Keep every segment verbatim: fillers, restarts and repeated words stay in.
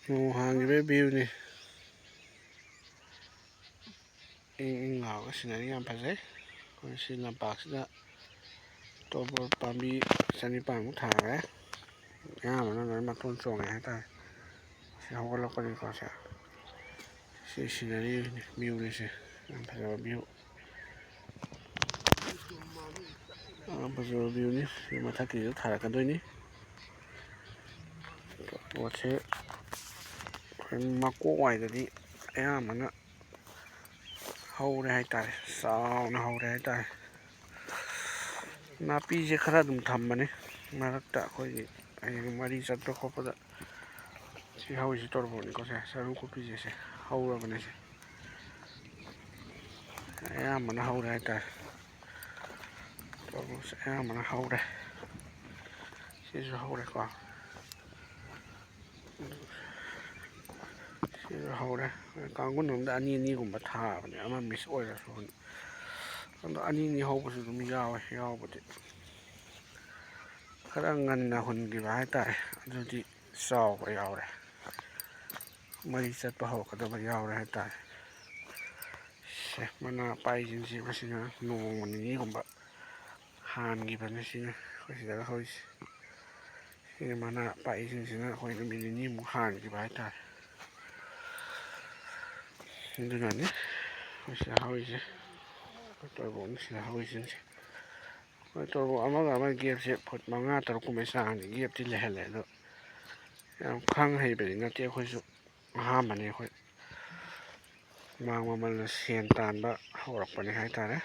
ꯅꯣꯡ ꯍꯥꯡꯈꯤꯕꯒꯤ ꯚ꯭ꯌꯨꯅꯤ꯫ ꯏꯪ ꯏꯪ ꯂꯥꯎꯔꯒ ꯁꯤꯅꯔꯤ ꯌꯥꯝ ꯐꯖꯩ꯫ ꯑꯩꯈꯣꯏ ꯁꯤ ꯂꯝꯄꯥꯛꯁꯤꯗ ꯇꯣꯔꯕꯣꯠ ꯄꯥꯝꯕꯤ ꯆꯅꯤꯄꯥꯟꯃꯨꯛ ꯊꯥꯈ꯭ꯔꯦ꯫ ꯑꯌꯥꯝꯕꯅ ꯂꯣꯏ ꯃꯇꯣꯟ ꯆꯣꯡꯉꯦ ꯍꯥꯏꯇꯥꯔꯦ꯫ ꯁꯤ ꯍꯧꯒꯠꯂꯛꯄꯅꯤꯀꯣ꯫ ꯁꯦ, ꯁꯤ ꯁꯤꯅꯔꯤ ꯚ꯭ꯌꯨꯅꯤ꯫ ꯁꯦ ꯌꯥꯝ ꯐꯖꯕ ꯚ꯭ꯌꯨ꯫ ꯌꯥꯝ ꯐꯖꯕ ꯚ꯭ꯌꯨꯅꯤ꯫ ꯁꯤ ꯃꯊꯛꯀꯤꯁꯨ ꯊꯥꯔꯛꯀꯗꯣꯏꯅꯤ꯫ ꯄꯣꯠꯁꯦ ꯑꯩꯈꯣꯏ ꯃꯀꯣꯛ ꯋꯥꯏꯗꯗꯤ ꯑꯌꯥꯝꯕꯅ ꯍꯧꯔꯦ ꯍꯥꯏꯇꯥꯔꯦ, ꯆꯥꯎꯅ ꯍꯧꯔꯦ ꯍꯥꯏꯇꯥꯔꯦ꯫ ꯅꯥꯄꯤꯁꯦ ꯈꯔ ꯑꯗꯨꯝ ꯊꯝꯕꯅꯤ ꯃꯔꯛꯇ, ꯑꯩꯈꯣꯏꯒꯤ ꯍꯌꯦꯡ ꯃꯔꯤ ꯆꯠꯄ ꯈꯣꯠꯄꯗ꯫ ꯁꯤ ꯍꯧꯔꯤꯁꯤ ꯇꯣꯔꯕꯣꯠꯅꯤꯀꯣ꯫ ꯁꯦ, ꯆꯔꯨ ꯀꯨꯞꯄꯤꯁꯦ꯫ ꯁꯦ ꯍꯧꯔꯕꯅꯦ꯫ ꯁꯦ ꯑꯌꯥꯝꯕꯅ ꯍꯧꯔꯦ ꯍꯥꯏꯇꯥꯔꯦ꯫ ꯇꯣꯔꯕꯣꯠꯁꯦ ꯑꯌꯥꯝꯕꯅ ꯍꯧꯔꯦ꯫ ꯁꯤꯁꯨ ꯍꯧꯔꯦꯀꯣ꯫ ꯁꯤꯁꯨ ꯍꯧꯔꯦ꯫ ꯀꯥꯡꯒꯨꯟ ꯑꯃꯗ ꯑꯅꯤ ꯑꯅꯤꯒꯨꯝꯕ ꯊꯥꯕꯅꯦ, ꯑꯃ ꯃꯤꯁ ꯑꯣꯏꯔꯁꯨ꯫ ꯑꯗꯣ ꯑꯅꯤ ꯑꯅꯤ ꯍꯧꯕꯁꯨ ꯑꯗꯨꯝ ꯌꯥꯎꯋꯦ, ꯌꯥꯎꯕꯗꯤ꯫ ꯈꯔ ꯉꯟꯅ ꯍꯨꯟꯈꯤꯕ ꯍꯥꯏꯇꯥꯔꯦ, ꯑꯗꯨꯗꯤ ꯆꯥꯎꯕ ꯌꯥꯎꯔꯦ, ꯃꯔꯤ ꯆꯠꯄ ꯍꯧꯔꯛꯀꯗꯕ ꯌꯥꯎꯔꯦ ꯍꯥꯏꯇꯥꯔꯦ꯫ ꯁꯦ, ꯃꯅꯥ ꯄꯥꯛꯏꯁꯤꯡꯁꯤ ꯃꯁꯤꯅ ꯅꯣꯡꯃ ꯅꯤꯅꯤꯒꯨꯝꯕ ꯍꯥꯟꯈꯤꯕꯅꯤ꯫ ꯁꯤꯅ ꯑꯩꯈꯣꯏ ꯁꯤꯗ ꯍꯧꯔꯤꯁꯦ꯫ ꯁꯤꯅ ꯃꯅꯥ ꯄꯥꯛꯏꯁꯤꯡꯁꯤꯅ ꯑꯩꯈꯣꯏ ꯅꯨꯃꯤꯠ ꯅꯤꯅꯤꯃꯨꯛ ꯍꯥꯟꯈꯤꯕ ꯍꯥꯏꯇꯥꯔꯦ꯫ ꯑꯗꯨꯅꯅꯤ ꯑꯩꯈꯣꯏ ꯁꯤꯗ ꯍꯧꯔꯤꯁꯦ꯫ ꯇꯣꯔꯕꯣꯠꯅꯤ ꯁꯤꯗ ꯍꯧꯔꯤꯁꯤꯡꯁꯦ꯫ ꯍꯣꯏ, ꯇꯣꯔꯕꯣꯠ ꯑꯃꯒ ꯑꯃꯒꯤ ꯒꯦꯞꯁꯦ ꯐꯨꯠ ꯃꯉꯥ ꯇꯔꯨꯛ ꯀꯨꯝꯕꯩ ꯆꯥꯡꯗꯤ ꯒꯦꯞꯇꯤ ꯂꯩꯍꯜꯂꯦ꯫ ꯑꯗꯣ ꯌꯥꯝ ꯈꯪ ꯍꯩꯕꯗꯤ ꯅꯠꯇꯦ ꯑꯩꯈꯣꯏꯁꯨ, ꯑꯍꯥꯟꯕꯅꯤ ꯑꯩꯈꯣꯏ꯫ ꯃꯥꯡ ꯃꯃꯜꯅ ꯁꯦꯟ ꯇꯥꯟꯕ ꯍꯧꯔꯛꯄꯅꯤ ꯍꯥꯏꯇꯥꯔꯦ꯫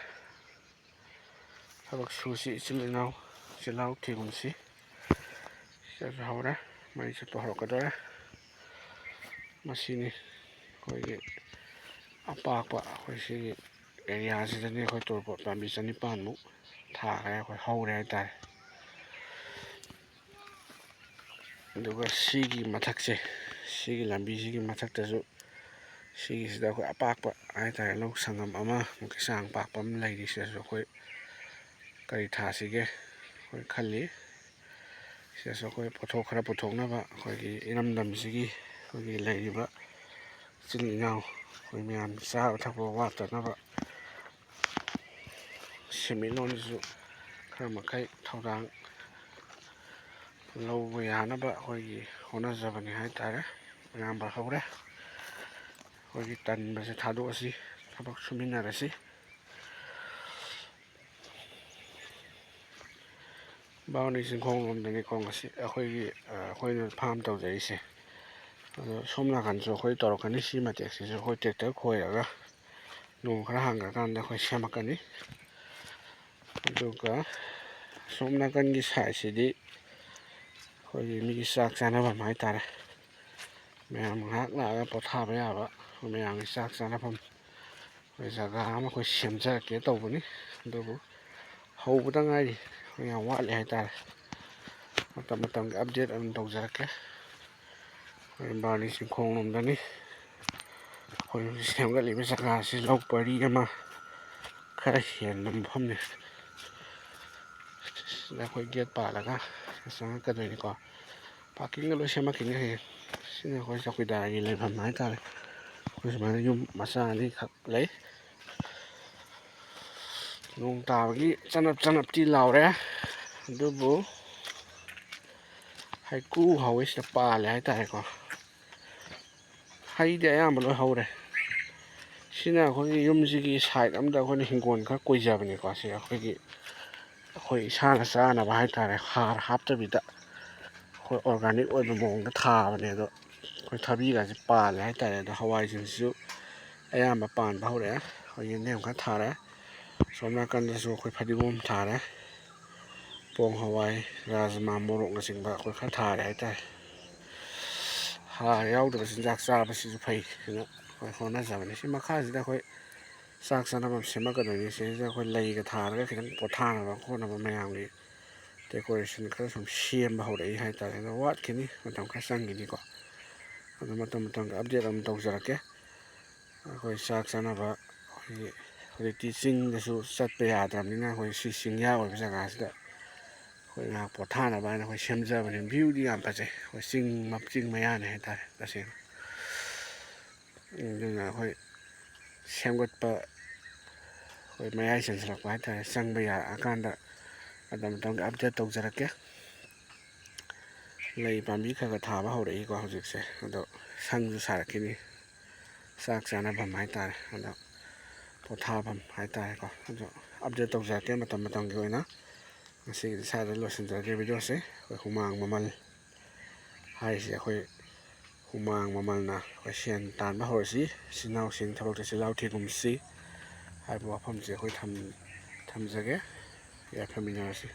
ꯊꯕꯛ ꯁꯨꯁꯤ ꯏꯆꯤꯜ ꯏꯅꯥꯎ, ꯆꯤꯜꯍꯥꯎ ꯊꯤꯒꯨꯝꯁꯤ꯫ ꯁꯤꯗꯁꯨ ꯍꯧꯔꯦ, ꯃꯩ ꯆꯠꯄ ꯍꯧꯔꯛꯀꯗꯧꯔꯦ꯫ ꯃꯁꯤꯅꯤ ꯑꯩꯈꯣꯏꯒꯤ ꯑꯄꯥꯛꯄ, ꯑꯩꯈꯣꯏ ꯁꯤꯒꯤ ꯑꯦꯔꯤꯌꯥꯁꯤꯗꯅꯤ ꯑꯩꯈꯣꯏ ꯇꯣꯔꯕꯣꯠ ꯄꯥꯝꯕꯤ ꯆꯅꯤꯄꯥꯟꯃꯨꯛ ꯊꯥꯈ꯭ꯔꯦ, ꯑꯩꯈꯣꯏ ꯍꯧꯔꯦ ꯍꯥꯏꯇꯥꯔꯦ꯫ ꯑꯗꯨꯒ ꯁꯤꯒꯤ ꯃꯊꯛꯁꯦ, ꯁꯤꯒꯤ ꯂꯝꯕꯤꯁꯤꯒꯤ ꯃꯊꯛꯇꯁꯨ, ꯁꯤꯒꯤꯁꯤꯗ ꯑꯩꯈꯣꯏ ꯑꯄꯥꯛꯄ ꯍꯥꯏꯇꯥꯔꯦ, ꯂꯧ ꯁꯪꯉꯝ ꯑꯃꯃꯨꯛꯀꯤ ꯆꯥꯡ ꯄꯥꯛꯄ ꯑꯃ ꯂꯩꯔꯤ꯫ ꯁꯤꯗꯁꯨ ꯑꯩꯈꯣꯏ ꯀꯔꯤ ꯊꯥꯁꯤꯒꯦ ꯑꯩꯈꯣꯏ ꯈꯜꯂꯤ꯫ ꯁꯤꯗꯁꯨ ꯑꯩꯈꯣꯏ ꯄꯣꯠꯊꯣꯛ ꯈꯔ ꯄꯨꯊꯣꯛꯅꯕ ꯑꯩꯈꯣꯏꯒꯤ ꯏꯔꯝꯗꯝꯁꯤꯒꯤ ꯑꯩꯈꯣꯏꯒꯤ ꯂꯩꯔꯤꯕ ꯏꯆꯤꯜ ꯏꯅꯥꯎ ꯑꯩꯈꯣꯏ ꯃꯌꯥꯝ ꯆꯥꯕ ꯊꯛꯄ ꯋꯥꯠꯇꯅꯕ ꯁꯦꯟꯃꯤꯠꯂꯣꯟꯁꯤꯁꯨ ꯈꯔ ꯃꯈꯩ ꯊꯧꯗꯥꯡ ꯂꯧꯕ ꯌꯥꯅꯕ ꯑꯩꯈꯣꯏꯒꯤ ꯍꯣꯠꯅꯖꯕꯅꯤ ꯍꯥꯏ ꯇꯥꯔꯦ꯫ ꯑꯌꯥꯝꯕ ꯍꯧꯔꯦ꯫ ꯑꯩꯈꯣꯏꯒꯤ ꯇꯟꯕꯁꯦ ꯊꯥꯗꯣꯛꯑꯁꯤ, ꯊꯕꯛ ꯁꯨꯃꯤꯟꯅꯔꯁꯤ꯫ ꯕꯥꯔꯨꯅꯤ ꯆꯤꯡꯈꯣꯡ ꯂꯣꯝꯗꯅꯤꯀꯣ ꯉꯁꯤ ꯑꯩꯈꯣꯏꯒꯤ, ꯑ, ꯑꯩꯈꯣꯏꯅ ꯐꯥꯝ ꯇꯧꯖꯔꯤꯁꯦ꯫ ꯑꯗꯣ ꯁꯣꯝ ꯅꯥꯀꯟꯁꯨ ꯑꯩꯈꯣꯏ ꯇꯧꯔꯛꯀꯅꯤ꯫ ꯁꯤ ꯃꯇꯦꯛꯁꯤꯁꯨ ꯑꯩꯈꯣꯏ ꯇ꯭ꯔꯦꯛꯇꯔ ꯈꯣꯏꯔꯒ ꯅꯣꯡ ꯈꯔ ꯍꯥꯡꯈ꯭ꯔꯀꯥꯟꯗ ꯑꯩꯈꯣꯏ ꯁꯦꯝꯃꯛꯀꯅꯤ꯫ ꯑꯗꯨꯒ ꯁꯣꯝ ꯅꯥꯀꯟꯒꯤ ꯁꯥꯏꯠꯁꯤꯗꯤ ꯑꯩꯈꯣꯏꯒꯤ ꯃꯤꯒꯤ ꯆꯥꯛ ꯆꯥꯅꯐꯝ ꯍꯥꯏꯇꯥꯔꯦ꯫ ꯃꯌꯥꯝ ꯉꯥꯏꯍꯥꯛ ꯂꯥꯛꯑꯒ ꯄꯣꯊꯥꯕ ꯌꯥꯕ, ꯃꯌꯥꯝꯒꯤ ꯆꯥꯛ ꯆꯥꯅꯐꯝ꯫ ꯑꯩꯈꯣꯏ ꯖꯒꯥ ꯑꯃ ꯑꯩꯈꯣꯏ ꯁꯦꯝꯖꯔꯛꯀꯦ ꯇꯧꯕꯅꯤ, ꯑꯗꯨꯕꯨ ꯍꯧꯕꯗ ꯉꯥꯏꯔꯤ꯫ ꯑꯩꯈꯣꯏ ꯌꯥꯝ ꯋꯥꯠꯂꯤ ꯍꯥꯏꯇꯥꯔꯦ꯫ ꯃꯇꯝ ꯃꯇꯝꯒꯤ ꯑꯞꯗꯦꯠ ꯑꯗꯨꯝ ꯇꯧꯖꯔꯛꯀꯦ꯫ ꯑꯩꯈꯣꯏ ꯕꯥꯔꯨꯅꯤ ꯆꯤꯡꯈꯣꯡ ꯂꯣꯝꯗꯅꯤ꯫ ꯑꯩꯈꯣꯏ ꯍꯧꯖꯤꯛ ꯁꯦꯝꯒꯠꯂꯤꯕ ꯖꯒꯥꯁꯤ ꯂꯧ ꯄꯔꯤ ꯑꯃ ꯈꯔ ꯍꯦꯟꯕ ꯃꯐꯝꯅꯤ꯫ ꯁꯤꯗ ꯑꯩꯈꯣꯏ ꯒꯦꯠ ꯄꯥꯜꯂꯒ ꯆꯪꯉꯛꯀꯗꯣꯏꯅꯤꯀꯣ꯫ ꯄꯥꯔꯀꯤꯡꯒ ꯂꯣꯏ ꯁꯦꯝꯃꯛꯈꯤꯅꯤ ꯍꯌꯦꯡ꯫ ꯁꯤꯅ ꯑꯩꯈꯣꯏ ꯆꯧꯀꯤꯗꯥꯔꯒꯤ ꯂꯩꯐꯝ ꯍꯥꯏꯇꯥꯔꯦ꯫ ꯑꯩꯈꯣꯏ ꯁꯨꯃꯥꯏꯅ ꯌꯨꯝ ꯃꯆꯥ ꯑꯅꯤꯈꯛ ꯂꯩ꯫ ꯅꯣꯡ ꯇꯥꯕꯒꯤ ꯆꯅꯞ ꯆꯅꯞꯇꯤ ꯂꯥꯎꯔꯦ, ꯑꯗꯨꯕꯨ ꯍꯩꯀ꯭ꯔꯨ ꯍꯧꯋꯦ, ꯁꯤꯗ ꯄꯥꯜꯂꯦ ꯍꯥꯏꯇꯥꯔꯦꯀꯣ꯫ ꯍꯩꯗꯤ ꯑꯌꯥꯝꯕ ꯂꯣꯏ ꯍꯧꯔꯦ꯫ ꯁꯤꯅ ꯑꯩꯈꯣꯏꯒꯤ ꯌꯨꯝꯁꯤꯒꯤ ꯁꯥꯏꯠ ꯑꯝꯗ ꯑꯩꯈꯣꯏꯅ ꯍꯤꯡꯒꯣꯜ ꯈꯔ ꯀꯣꯏꯖꯕꯅꯤꯀꯣ꯫ ꯁꯤ ꯑꯩꯈꯣꯏꯒꯤ, ꯑꯩꯈꯣꯏ ꯏꯁꯥꯅ ꯆꯥꯅꯕ ꯍꯥꯏꯇꯥꯔꯦ, ꯍꯥꯔ ꯍꯥꯞꯇꯕꯤꯗ ꯑꯩꯈꯣꯏ ꯑꯣꯔꯒꯥꯅꯤꯛ ꯑꯣꯏꯕ ꯃꯑꯣꯡꯗ ꯊꯥꯕꯅꯦ꯫ ꯑꯗꯣ ꯑꯩꯈꯣꯏ ꯊꯕꯤꯒꯁꯦ ꯄꯥꯜꯂꯦ ꯍꯥꯏꯇꯥꯔꯦ꯫ ꯑꯗꯣ ꯍꯋꯥꯏꯁꯤꯡꯁꯤꯁꯨ ꯑꯌꯥꯝꯕ ꯄꯥꯟꯕ ꯍꯧꯔꯛꯑꯦ꯫ ꯑꯩꯈꯣꯏ ꯌꯦꯟꯗꯦꯝ ꯈꯔ ꯊꯥꯔꯦ꯫ ꯁꯣꯝ ꯅꯥꯀꯟꯗꯁꯨ ꯑꯩꯈꯣꯏ ꯐꯗꯤꯒꯣꯝ ꯊꯥꯔꯦ꯫ ꯄꯣꯡ ꯍꯋꯥꯏ, ꯔꯥꯖꯃꯥ, ꯃꯣꯔꯣꯛꯅꯆꯤꯡꯕ ꯑꯩꯈꯣꯏ ꯈꯔ ꯊꯥꯔꯦ ꯍꯥꯏꯇꯥꯔꯦ꯫ ꯍꯥꯔ ꯌꯥꯎꯗꯕ ꯆꯤꯟꯖꯥꯛ ꯆꯥꯕꯁꯤꯁꯨ ꯐꯩ ꯍꯥꯏꯅ ꯑꯩꯈꯣꯏ ꯍꯣꯠꯅꯖꯕꯅꯤ꯫ ꯁꯤ ꯃꯈꯥꯁꯤꯗ ꯑꯩꯈꯣꯏ ꯆꯥꯛ ꯆꯥꯅꯐꯝ ꯁꯦꯝꯃꯛꯀꯗꯣꯏꯅꯤ꯫ ꯁꯤꯁꯤꯗ ꯑꯩꯈꯣꯏ ꯂꯩꯒ ꯊꯥꯔꯒ ꯈꯤꯇꯪ ꯄꯣꯊꯥꯅꯕ ꯈꯣꯠꯅꯕ ꯃꯌꯥꯝꯒꯤ ꯗꯦꯀꯣꯔꯦꯁꯟ ꯈꯔ ꯁꯨꯝ ꯁꯦꯝꯕ ꯍꯧꯔꯛꯏ ꯍꯥꯏꯇꯥꯔꯦ꯫ ꯑꯗꯣ ꯋꯥꯠꯈꯤꯅꯤ, ꯃꯇꯝ ꯈꯔ ꯆꯪꯈꯤꯅꯤꯀꯣ꯫ ꯑꯗꯣ ꯃꯇꯝ ꯃꯇꯝꯒꯤ ꯑꯞꯗꯦꯠ ꯑꯗꯨꯝ ꯇꯧꯖꯔꯛꯀꯦ꯫ ꯑꯩꯈꯣꯏ ꯆꯥꯛ ꯆꯥꯅꯕ, ꯑꯩꯈꯣꯏꯒꯤ ꯍꯧꯖꯤꯛꯇꯤ ꯆꯤꯡꯗꯁꯨ ꯆꯠꯄ ꯌꯥꯗ꯭ꯔꯕꯅꯤꯅ, ꯑꯩꯈꯣꯏ ꯁꯤ ꯆꯤꯡꯌꯥ ꯑꯣꯏꯕ ꯖꯒꯥꯁꯤꯗ ꯑꯩꯈꯣꯏ ꯉꯥꯏꯍꯥꯛ ꯄꯣꯊꯥꯅꯕ ꯍꯥꯏꯅ ꯑꯩꯈꯣꯏ ꯁꯦꯝꯖꯕꯅꯦ꯫ ꯚ꯭ꯌꯨꯗꯤ ꯌꯥꯝ ꯐꯖꯩ꯫ ꯑꯩꯈꯣꯏ ꯆꯤꯡ ꯃ-, ꯆꯤꯡ ꯃꯌꯥꯅꯦ ꯍꯥꯏꯇꯥꯔꯦ ꯇꯁꯦꯡꯅ꯫ ꯑꯗꯨꯅ ꯑꯩꯈꯣꯏ ꯁꯦꯝꯒꯠꯄ, ꯑꯩꯈꯣꯏ ꯃꯌꯥꯏ ꯆꯟꯁꯤꯜꯂꯛꯄ ꯍꯥꯏꯇꯥꯔꯦ, ꯆꯪꯕ ꯌꯥꯔꯛꯑꯀꯥꯟꯗ ꯃꯇꯝ ꯃꯇꯝꯒꯤ ꯑꯞꯗꯦꯠ ꯇꯧꯖꯔꯛꯀꯦ꯫ ꯂꯩ ꯄꯥꯝꯕꯤ ꯈꯔ ꯈꯔ ꯊꯥꯕ ꯍꯧꯔꯛꯏꯀꯣ ꯍꯧꯖꯤꯛꯁꯦ꯫ ꯑꯗꯣ ꯁꯪꯁꯨ ꯁꯥꯔꯛꯈꯤꯅꯤ, ꯆꯥꯛ ꯆꯥꯅꯐꯝ ꯍꯥꯏꯇꯥꯔꯦ꯫ ꯑꯗꯣ ꯄꯣꯊꯥꯐꯝ ꯍꯥꯏꯇꯥꯔꯦꯀꯣ꯫ ꯑꯗꯣ ꯑꯞꯗꯦꯠ ꯇꯧꯖꯔꯛꯀꯦ ꯃꯇꯝ ꯃꯇꯝꯒꯤ ꯑꯣꯏꯅ꯫ ꯉꯁꯤꯒꯤꯗꯤ ꯁ꯭ꯋꯥꯏꯗ ꯂꯣꯏꯁꯤꯟꯖꯔꯒꯦ ꯚꯤꯗꯤꯑꯣꯁꯦ꯫ ꯑꯩꯈꯣꯏ ꯍꯨꯃꯥꯡ ꯃꯃꯜ ꯍꯥꯏꯔꯤꯁꯦ, ꯑꯩꯈꯣꯏ ꯍꯨꯃꯥꯡ ꯃꯃꯜꯅ ꯑꯩꯈꯣꯏ ꯁꯦꯟ ꯇꯥꯟꯕ ꯍꯧꯔꯁꯤ꯫ ꯏꯆꯤꯟ ꯏꯅꯥꯎꯁꯤꯡ ꯊꯕꯛꯇ ꯆꯤꯜꯍꯥꯎ ꯊꯤꯒꯨꯝꯁꯤ ꯍꯥꯏꯕ ꯋꯥꯐꯝꯁꯦ ꯑꯩꯈꯣꯏ ꯊꯝ-, ꯊꯝꯖꯒꯦ꯫ ꯌꯥꯏꯐꯃꯤꯟꯅꯔꯁꯤ꯫